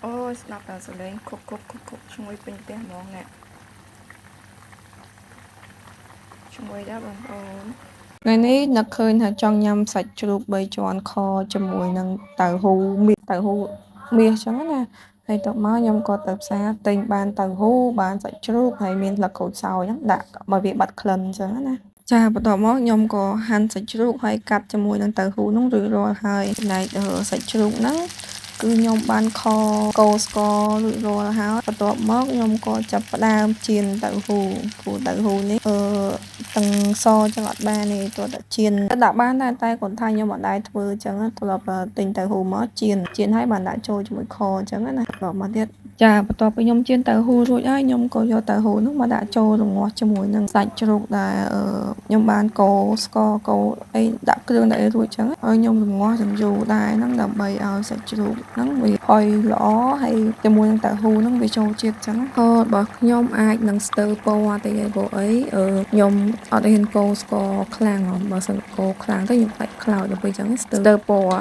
អូយស្ដាប់តែសំឡេងគុកគុកគុកគុកឈ្ងុយពេញផ្ទះហ្មងនេះឈ្ងុយដែរបងប្អូន ថ្ងៃនេះនឹកឃើញថាចង់ញ៉ាំសាច់ជ្រូកបីជាន់ខជាមួយនឹងតៅហ៊ូមាសតៅហ៊ូមាសចឹងណាហើយតមកខ្ញុំក៏ទៅផ្សារទិញបានតៅហ៊ូបានសាច់ជ្រូកហើយមានស្លឹកក្រូចសើចហ្នឹងដាក់ឲ្យវាបាត់ក្លិនចឹងណាចាបន្ទាប់មកខ្ញុំក៏ហាន់សាច់ជ្រូកហើយកាត់ជាមួយនឹងតៅហ៊ូហ្នឹងរួចរាល់ហើយចំណែកសាច់ជ្រូកហ្នឹងគឺខ្ញុំបានខកូរស្កររួចរាល់ហើយបន្ទាប់មកខ្ញុំក៏ចាប់ផ្ដើមចៀនតៅហ៊ូព្រោះតៅហ៊ូនេះអឺទាំងសចឹងអត់បានទេទោះតែចៀនដាក់បានដែរតែគាត់ថាខ្ញុំអត់ដែរធ្វើចឹងធ្លាប់ទិញតៅហ៊ូមកចៀនចៀនហើយបានដាក់ចូលជាមួយខចឹងណាបន្ទាប់មកទៀតចាបន្ទាប់ពីខ្ញុំចៀនតៅហ៊ូរួចហើយខ្ញុំក៏យកតៅហ៊ូនោះមកដាក់ចូលរងាស់ជាមួយនឹងសាច់ជ្រូកដែលខ្ញុំបានកូរស្ករកូរអីដាក់គ្រឿងដាក់អីរួចចឹងហើយខ្ញុំរងាស់ចំយូរដែរហ្នឹងដើម្បីឲ្យសាច់ជ្រូកហ្នឹងវាផុយល្អហើយជាមួយនឹងតៅហ៊ូហ្នឹងវាចូលជាតិចឹងខរបស់ខ្ញុំអាចនឹងស្ទើរពណ៌តិចឯព្រោះអីខ្ញុំអត់ហ៊ានកូរស្ករខ្លាំងបើសិនកូរខ្លាំងទៅខ្ញុំខ្លាចខ្លោចដល់ពេលចឹងស្ទើរពណ៌។